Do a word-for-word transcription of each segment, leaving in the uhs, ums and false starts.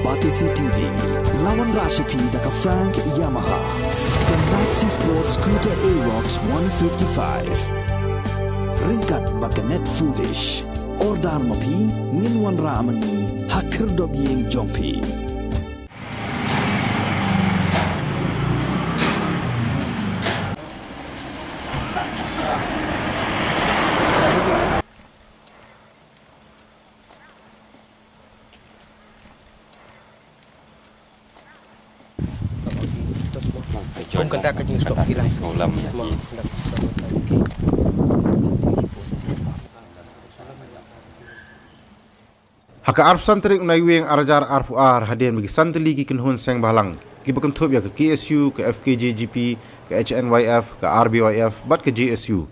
Batesi T V, la wanrah sha phi da ka Frank Yamaha, ka Maxi Sport Scooter Aerox one fifty-five. Ryngkat bad ka Net Foodish. Order ma phi, ngin wanrah ma ngi ha khyrdop ïing jong phi. Kum kata ka jingstok kilang. Ha ka arphew san tarik u Naiwieng ar hajar arphew ar, hadien ba ki san tylli ki kynhun seng bhalang kiba kynthup ïa ka K S U, ka F K J G P, ka H N Y F, ka R B Y F bad ka J S U,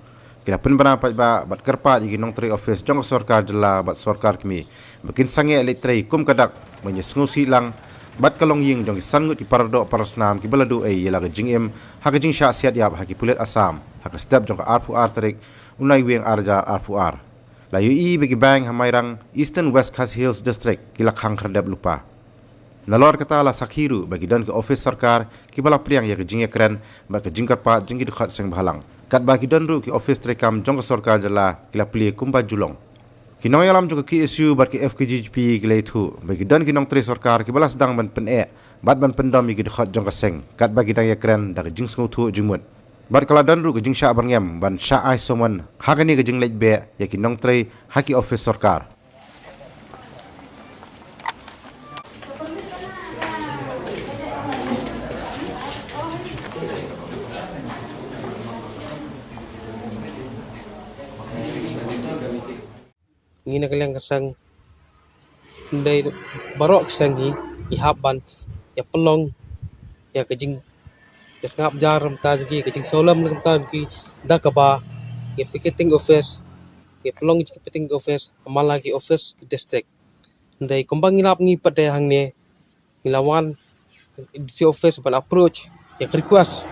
ki la pynbna paidbah bad kyrpad ïa ki nongtrei office jong ka sorkar jylla bad sorkar kmie ba kin sangeh leit trei kum ka dak ban ïa sngewsih lang bad ka longïing jong ki san ngut ki paradoh parasnam kiba la duh ei ïa la ka jingim ha ka jingshah siat ïap ha ki pulit Assam ha ka step jong ka arphew ar tarik u Naiwieng ar hajar arphew ar. La ïohi ba ki bank ha Mairang, Eastern West Khasi Hills District, ki la khang khyrdep lypa. Nalor kata la sakhi ruh ba ki don ki office sorkar kiba la pdiang ïa ka jingïakren bad ka jingkyrpad jong ki dkhot seng bhalang. Katba ki don ruh ki office treikam jong ka sorkar jylla ki la plie kumba ju long. Ki nongïalam jong ka K S U bad ka F K J G P ki la ïathuh ba ki don ki nongtrei sorkar kiba la sdang ban pyneh bad ban pyndom ïa ki dkhot jong ka seng katba ki dang ïakren da ka jingsngewthuh jingmut. Bad ka la don ruh ka jingshah byrngem ban shah ai summon ha kane ka jingleit beh ïa ki nongtrei ha ki office sorkar. Ngi na ka liang ka seng, ndei baroh ka seng ngi, ngi hap ban ïa pynlong ïa ka jing, ïa sngap jar na ka bynta jong ki, ka jingsngewlem na ka bynta jong ki, da kaba ïa picketing office, ïa pynlong ïa ka picketing office ha man la ki office ki district. Ndei kumba ngi lap ngi pat de hangne, ngi la wan D C office ban approach ïa ka request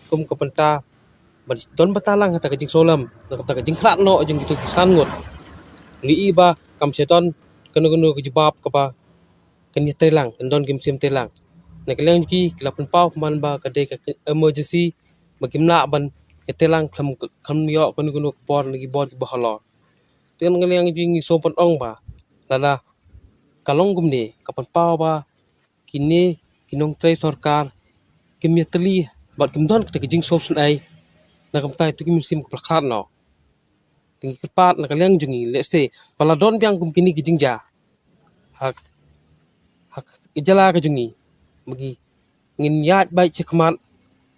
kum ka bynta ban don bynta lang kata ka jingsngewlem, kata ka jingkhlad noh jong kitu ki san ngut. Ngi i ba kam sha don kano kano ka jubab kaba kan ïatrei lang, kan don ki mynsiem trei lang. Na ka liang jong ki, ki la pynpaw pynban ba ka dei ka emergency ba kim lah ban ïatrei lang khlem, khlem ïoh kano kano ka bor na ki bor kiba halor. Te na ka liang jong ngi sngewbha ban ong ba lada ka long kumne, ka pynpaw ba kine ki nongtrei sorkar kim ïatylli bad kim don kata ka jingsngewsynei na ka bynta ïa kitu ki mynsiem kiba la khlad noh. Te ngi kyrpad na ka liang jong ngi, lehse ba la don biang kum kine ki jingjia ha, ha ka jylla ka jong ngi, ba ngi, ngin ïaid beit shakhmat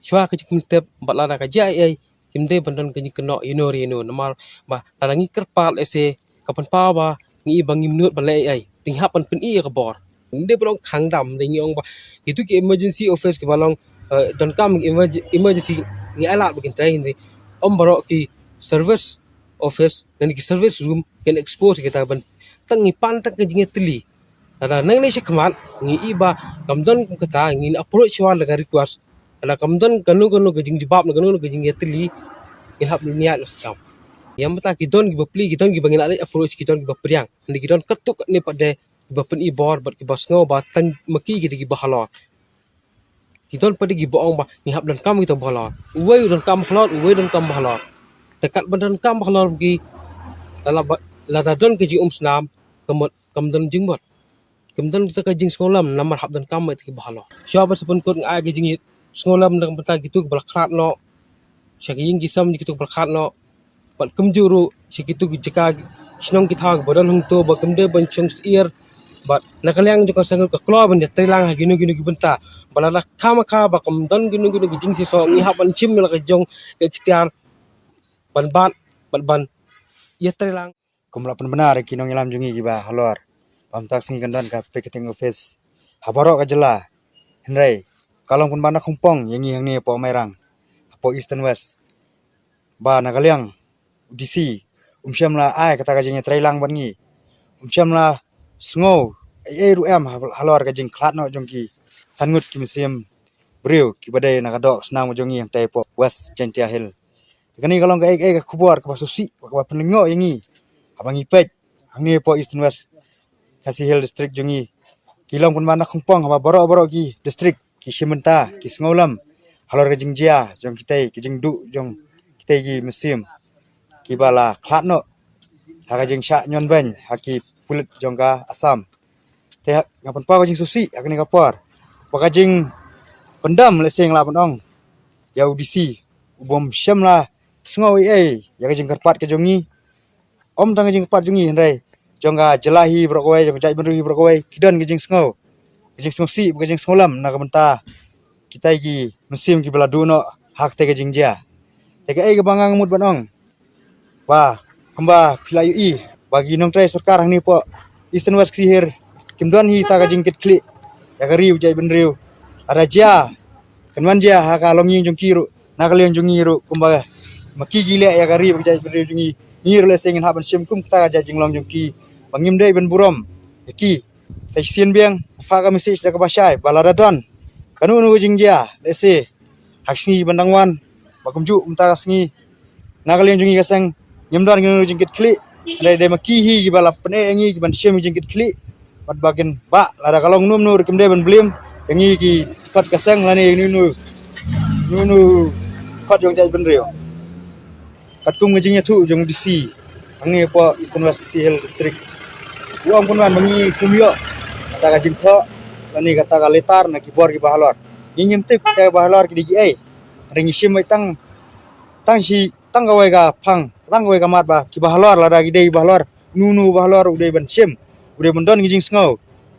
shuwa ka jingkmen tep, bad lada ka jia ei ei, kim dei ban don ka jingkynnoh ïano re ïano, namar ba lada ngi kyrpad lehse ka pynpaw ba ngi i ba ngim nud ban leh ei ei, te ngi hap ban pyni ïa ka bor. Ngim dei ban ong khang dam, te ngi ong ba kitu ki emergency office kiba long, eh, donkam emerg-, emergency, ngi ai lad ba kin trei, hynrei ym baroh ki service office lane ki service room kin expose kita ban, tang ngi pan tang ka jingïatylli. Lada nangne shakhmat ngi i ba kam don kum kata, ngin approach shuwa da ka request. Lada kam don kano kano ka jingjubab ne kano kano ka jingïatylli, ngi hap ban ïaid noh shakhmat. Ïa mynta ki don kiba plie, ki don kiba ngi la leit approach, ki don kiba pdiang. Hynrei ki don katto katne pat de kiba pyni bor bad kiba sngew ba tang ma ki ki dei kiba halor. Ki don pat de kiba ong ba ngi hap donkam kita ba halor. Uwei u donkam ba halor, uwei u donkam ba halor. Te katba donkam ba halor ki, lada ba, lada don ka jingumsnam, ka mut kam don jingmut. Kam don kita ka jingsngewlem namar hap donkam ïa kita kiba halor. Shuwa ban sa pynkut nga ai ka jingsngewlem na ka bynta kitu kiba la khlad noh sha ki ïing ki sem jong kitu kiba la khlad noh. Bad kumjuh ruh sha kitu ki jaka shnong ki thaw kiba don hangto ba kim dei ban shong syiar. Bad na ka liang jong ka seng ka kloi ban ïatrei lang ha kino kino ki bynta. Ba lada khamkha ba kam don kino kino ki jingshisha, ngi hap ban shim ïa la ka jong ka iktiar ban bat bad ban ïatrei lang. Kum la pynbna da ki nongïalam jong ngi kiba halor, ba mynta ka sngi kan don ka picketing office ha baroh ka jylla. Hynrei ka long pynban na khongpong ïa ngi hangne hapoh Mairang, hapoh Eastern West, ba na ka liang u D C um shym la ai kata ka jingïatreilang bad ngi. Um shym la sngew ei ei ruh em ha, halor ka jingkhlad noh jong ki san ngut ki mynsiem briew kiba dei na ka doh ka snam jong ngi hangtai hapoh West Jaintia Hills. Kane ka long kaei kaei ka khubor kaba sngewsih, kaba pynlyngngoh ïa ngi haba ngi peit hangne hapoh Eastern West Khasi Hills District jong ngi. ki long pynban na khongpong haba baroh baroh ki district ki shim bynta ki sngewlem halor ka jingjia jong kitai ki jingduh jong kitai ki mynsiem kiba la khlad noh ha ka jingshah ñion beiñ ha ki pulit jong ka Assam. Te nga pynpaw ka jingsngewsih ha kane ka por ba ka jingpyndam lehse nga lah ban ong ïa u D C u bym shym la sngew ei ei ïa ka jingkyrpad ka jong ngi. Ym tang ka jingkyrpad jong ngi hynrei jong ka jylla hi baroh kawei, jong ka jaitbynriew hi baroh kawei ki don ka jingsngew, ka jingsngewsih, ka jingsngewlem na ka bynta kitai ki mynsiem kiba la duh noh ha kata ka jingjia. Te kaei kaba nga mut ban ong ba kumba phi la ïohi ba ki nongtrei sorkar hangne hapoh Eastern West Khasi Hills kim don hi ta ka jingkitkhlieh ïa ka ri u jaitbynriew. Lada jia kan wan jia ha ka longïing jong ki ruh na ka liang jong ngi ruh kumba ma ki ki leh ïa ka ri bad ka jaitbynriew jong ngi, ngi ruh lehse ngin hap ban shim kum kata ka jinglong jong ki ba ngim dei ban burom ïa ki. Sa shisien biang phah ka message da kaba shai ba lada don kano kano ka jingjia lehse ha ki sngi ban dang wan ba kumjuh mynta ka sngi na ka liang jong ngi ka seng ngim don kano jingkitkhlieh. Dei dei ma ki hi kiba la pyneh ïa ngi kiban shim jingkitkhlieh bad ba kin bah lada ka long kumno kumno ruh kim dei ban blame ïa ngi ki kot ka seng lane ïa kano kano kot jong jaitbynriew. Katkum ka jingïathuh jong D C hangne hapoh Eastern West Khasi Hills District u ong pynban ba ngi kum ïoh kata ka jingthoh lane kata ka letter na ki bor kiba halor. Ngi ngim tip kata kiba halor ki dei kiei. Hynrei ngi shim beit tang tang shi tang kawei ka phang tang kawei ka mat ba kiba halor lada ki dei kiba halor, uno uno uba halor u dei ban shim, u dei ban don ki jingsngew,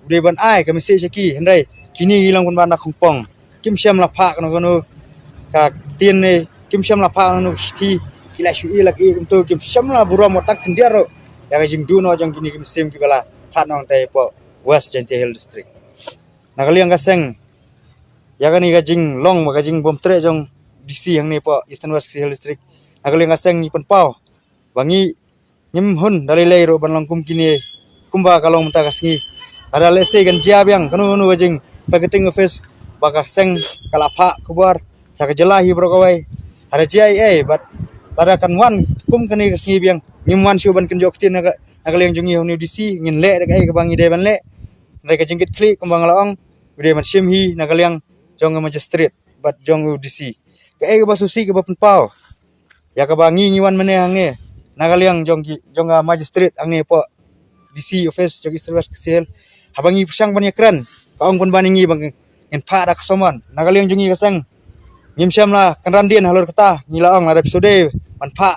u dei ban ai ka message ïa ki. Hynrei kine ki long pynban na khongpong, kim shym la phah kano kano ka ktien ne kim shym la phah kano kano ka shithi. Ki la shu ïeh la ka ïeh kumto, kim shym la burom wat tang khyndiat ruh ïa ka jingduh noh jong kine ki mynsiem kiba la khlad noh tang hapoh West Jaintia Hills District. Na ka liang ka seng ïa kane ka jinglong bad ka jingbymtreh jong D C hangne hapoh Eastern West Khasi Hills District, na ka liang ka seng ngi pynpaw ba ngi ngim hun da lei lei ruh ban long kum kine kumba ka long mynta ka sngi. Lada lehse kan jia biang kano kano ka jingpicketing office ba ka seng ka la phah khubor sha ka jylla hi baroh kawei. Lada jia ei ei bad lada kan wan kum kane ka sngi biang ngim wan shuh ban kynjoh ktien na ka, na ka liang jong ngi ha une u D C, ngin leh da kaei kaba ngi dei ban leh. Hynrei ka jingkitkhlieh kumba nga la ong u dei ban shim hi na ka liang jong ka magistrate bad jong u D C. Kaei kaba sngewsih kaba pynpaw ïa kaba ngi ngi wan mynne hangne na ka liang jong ki, jong ka magistrate hangne hapoh D C office jong Eastern West Khasi Hills. Haba ngi pyrshang ban ïakren ka ong pynban ïa ngi ba ngin phah da ka summon. Na ka liang jong ngi ka seng ngim shym la kynran dien halor kata, ngi la ong lada phi shu dei ban phah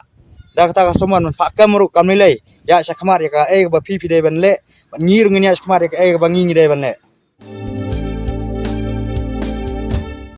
da kata ka summon ban phah kam ruh kam lei lei, ïa sha khmat ïa kaei kaba phi phi dei ban leh bad ngi ruh ngin ïa sha khmat ïa kaei kaba ngi ngi dei ban leh.